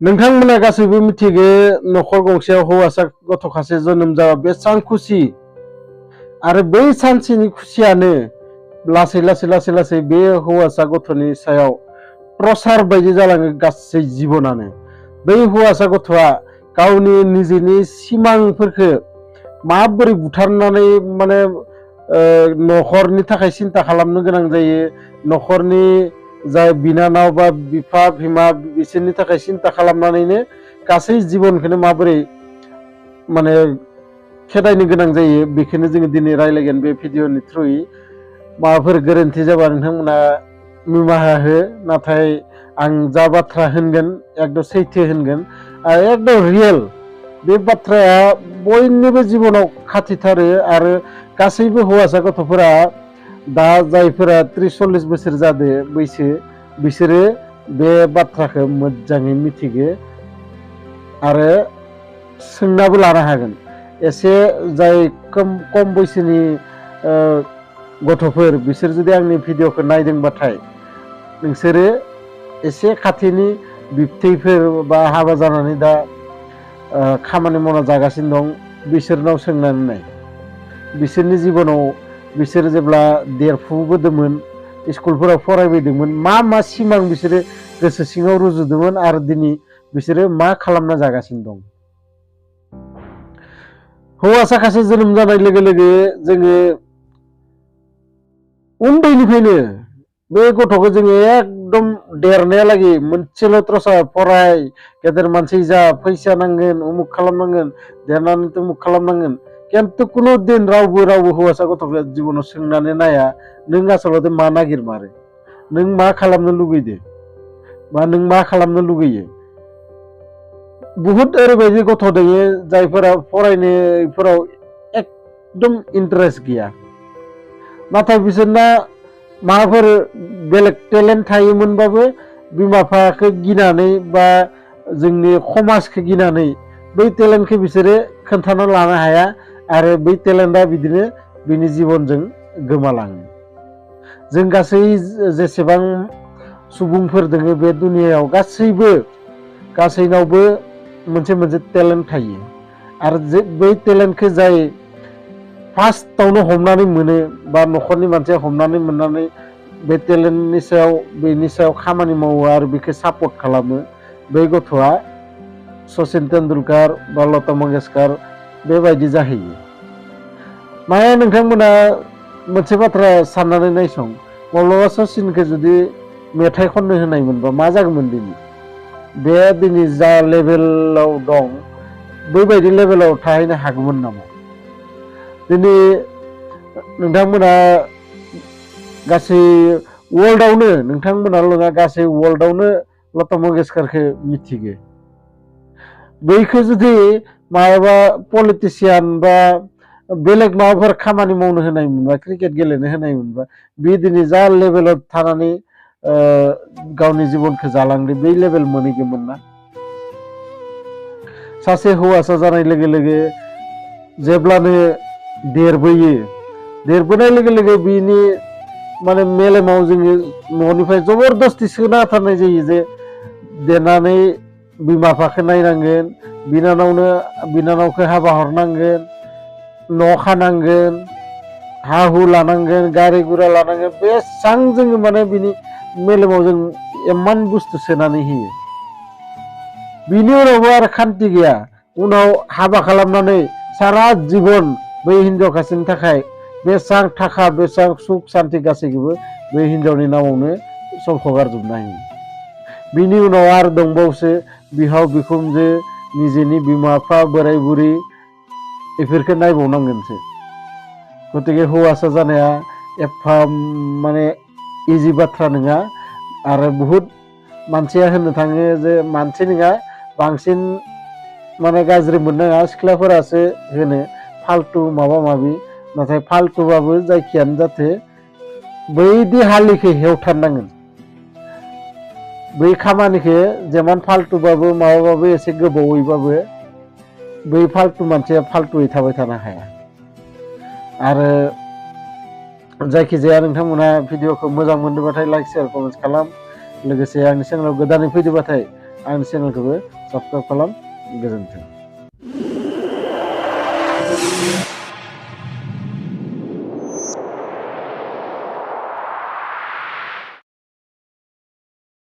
नोंथांमोना गासैबो मिथिगो न'खर गंसेयाव हौवासा गथ'खासे जोनोम जाबा बेसेबां खुसि आरो बै सानसेनि खुसियानो लासै बे हौवासा गथ'नि सायाव प्रसार बायदि जालाङो गासै जिबनानो। बै हौवासा गथ'आ गावनि निजेनि सिमांफोरखौ माबोरै बुथारनानै न'खरनि थाखाय सिन्था खालामनो गोनां जायो, न'खरनि जाय बिनानाव बा बिफा बिमा बिसोरनि थाखाय सिन्था खालामनानैनो गासै जिबनखौनो माबोरै खेदायनो गोनां जायो बेखौनो जोङो दिनै रायलायगोन बे भिडिअनि थ्रुयै। माबाफोर गोरोन्थि जाबा नोंथांमोना निमाहा हो, नाथाय आं जा बाथ्रा होनगोन एकदम सैथो होनगोन आरो एकदम रियेल। बे बाथ्राया बयनिबो जिबनाव खाथिथारो आरो गासैबो हौवासा गथ'फोरा दा जायफोरा 30-40 बोसोर जादो बैसो बिसोरो बे बाथ्राखौ मोजाङै मिथिगो आरो सोंनाबो लानो हागोन। एसे जाय खम बैसोनि गथ'फोर बिसोर जुदि आंनि भिडिअखौ नायदोंबाथाय नोंसोरो एसे खाथिनि बिबथैफोर बा हाबा जानानै दा खामानि मावना जागासिनो दं बिसोरनाव सोंनानै नाय। बिसोरनि जिबनाव बिसोर जेब्ला देरफुबोदोंमोन, स्कुलफोराव फरायबोदोंमोन, मा सिमां बिसोरो गोसो सिङाव रुजुदोंमोन आरो दिनै बिसोरो मा खालामना जागासिनो दं। हौवासा सासे जोनोम जानाय लोगो लोगो जोङो उन्दैनिफ्रायनो बे गथ'खौ जोङो एकदम देरनायालागै मोनसेल' थ्रसा फराय, गेदेर मानसि जा, फैसा नांगोन, उमुक खालामनांगोन, देरनानै उमुक खालामनांगोन, खिन्थु कुनु दिन रावबो हौवासा गथ'खौ जिबनाव सोंनानै नाया नों आसलते मा नागिरमारो, नों मा खालामनो लुगैदो बा नों मा खालामनो लुगैयो। बुहुद ओरैबायदि गथ' दङ जायफोरा फरायनायफोराव एकदम इन्टारेस्ट गैया, नाथाय बिसोरना माबाफोर बेलेग टेलेन्ट थायोमोनबाबो बिमा बिफाखौ गिनानै बा जोंनि समाजखौ गिनानै बै टेलेन्टखौ बिसोरो खोन्थाना लानो हाया आरो बै टेलेन्टआ बिदिनो बिनि जिबनजों गोमालाङो। जों गासै जेसेबां सुबुंफोर दोङो बे दुनियायाव गासैनावबो मोनसे टेलेन्ट थायो आरो बै टेलेन्टखौ जाय फार्स्टआवनो हमनानै मोनो बा न'खरनि मानसिया हमनानै मोननानै बे टेलेन्टनि सायाव बेनि सायाव खामानि मावो आरो बेखौ सापर्ट खालामो, बै गथ'आ सचिन तेन्दुलकार बा लता मंगेशकार बेबायदि जाहैयो। माया नोंथांमोना मोनसे बाथ्रा साननानै नायसं, माब्लाबा सचिनखौ जुदि मेथाइ खननो होनायमोनबा मा जागौमोन दिनै? बे दिनै जा लेभेलाव दं बैबायदि लेभेलाव थाहैनो हागौमोन नामा? दिनै नोंथांमोना गासै वर्ल्डआवनो, नोंथांमोनाल' नङा गासै वर्ल्डआवनो लता मंगेशकारखौ मिथिगो। बैखौ जुदि माबा पलिटिसियान बा बेलेग माबाफोर खामानि मावनो होनाय मोनबा, क्रिकेट गेलेनो होनाय मोनबा, बे दिनै जा लेभेलाव थानानै गावनि जिबनखौ जालांदों बै लेभेल मोनहैगौमोन ना? सासे हौवासा जानाय लोगो लोगो जेब्लानो देरबोनाय लोगो लोगो बिनि मेलेमाव जोङो न'निफ्राय जबरदस्ति सोना होथारनाय जायो जे देरनानै बिमा बिफाखौ नायनांगोन, बिनानावखौ हाबा हरनांगोन, न' खानांगोन, हा हु लानांगोन, गारि गुरा लानांगोन। बेसां जोङो बिनि मेलेमाव जों इमान बुस्थु सोनानै होयो। बिनि उनावबो आरो खान्थि गैया, उनाव हाबा खालामनानै सारा जिबन बै हिनजावखासेनि थाखाय बेसां थाखा बेसां सुख सान्ति गासैखौबो बै हिनजावनि नामावनो सब हगारजोबना होयो। बिनि उनाव आरो दंबावसो बिहाव बिखुनजो, निजेनि बिमा बिफा, बोराय बुरि बेफोरखौ नायबावनांगोनसो। गतिके हौवासा जानाया एफा इजि बाथ्रा नङा आरो बुहुद मानसिया होननो थाङो जे मानसि नङा, बांसिन गाज्रि मोननाङा सिख्लाफोरासो होनो फाल्थु माबा माबि, नाथाय फाल्थुबाबो जायखियानो जाथो बैदि हालिखौ हेवथारनांगोन। बै खामानिखौ जेमान फाल्थुबाबो माबाबाबो एसे गोबावैबाबो बै फाल्थु मानसिया फाल्थुयै थाबाय थानो हाया। आरो जायखिजाया नोंथांमोना भिडिअखौ मोजां मोनदोंबाथाय लाइक शेयार कमेन्ट खालाम, लोगोसे आंनि चेनेलाव गोदानै फैदोंबाथाय आंनि चेनेलखौबो साबस्क्राइब खालाम। गोजोन्थों।